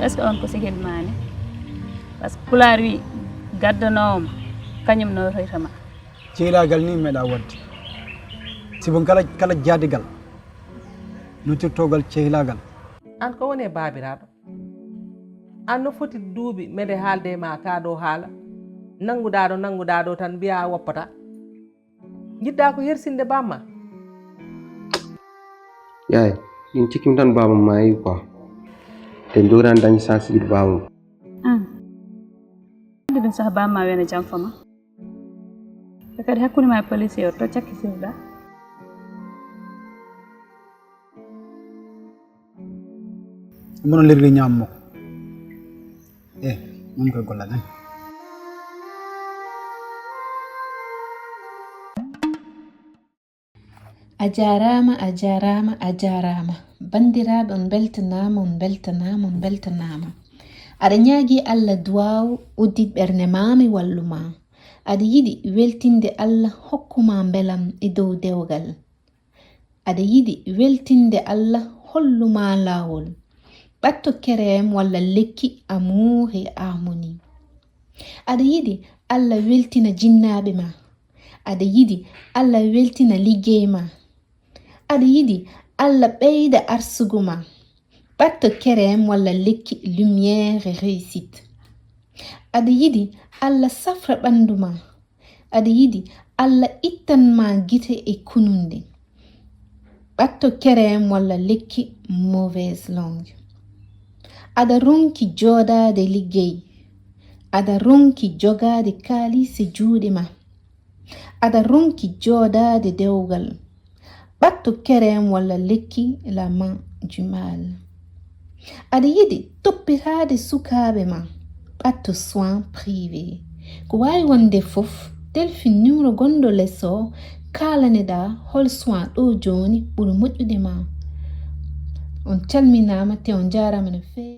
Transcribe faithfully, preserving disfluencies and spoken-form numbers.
Est-ce que on ko sikel maani? Parce que pulaar wi, gaddanoowo ma, kañum nawtoyta ma. Ceylaagal ni meeɗa waɗde. Sibu kala, kala jaadigal, nuttirtogal ceylaagal. Aan ko woni e baabiraaɗo? Aan no foti duuɓi mede haalde e ma kaa ɗoo haala, nannguɗaa ɗo nannguɗaa ɗo tan mbiyaa a woppataa. Njiɗɗaa ko hersinde baamma? Yaay, min cikkimi tan baamam maayi quoi. Te ndoorani dañi chance yiɗ baamam. An. Wadde ɗum saha baamma wena janfo ma. E kadi hakkunde ma e policier o to cakkitirɗa. Mono lerri ñaam mo. Eh, moni koy golla nan. A jaaraama, a jaaraama, a jaaraama. Banndiraaɓe, on mbeltanaama, on mbeltanaama, on mbeltanaama. Aɗa ñaagii Allah duwaaw, uddit ɓernde maa, mi wallu ma. Aɗa yiɗi weltinde Allah, hokku ma mbelam e dow dewgal. Aɗa yiɗi weltinde Allah, hollu ma laawol. Ɓatto kerem walla lekki Amour et Harmonie. Aɗa yiɗi Allah weltina jinnaaɓe ma. Aɗa yiɗi Allah weltina liggey ma. Aɗa yiɗi Allah ɓeyda arsugu ma. Ɓatto kerem walla lekki Lumière et Réussite. Aɗa yiɗi Allah safra ɓanndu ma. Aɗa yiɗi Allah ittan ma gite e kununde. Ɓatto kerem walla lekki Mauvaise Langue. Aɗa ronki jooɗaade liggey. Aɗa ronki jogaade kaalis e juuɗe ma. Aɗa ronki jooɗaade dewgal. Ɓatto kerem walla lekki La Main du Mal. Aɗa yiɗi toppitaade sukaaɓe ma. Ɓatto soin privé. Ko waawi wonde fof, telfin numéro gonɗo les o, kaalaneɗaa hol soin ɗo jooni ɓuri moƴƴude ma. On calminaama te on njaaraama no feewi.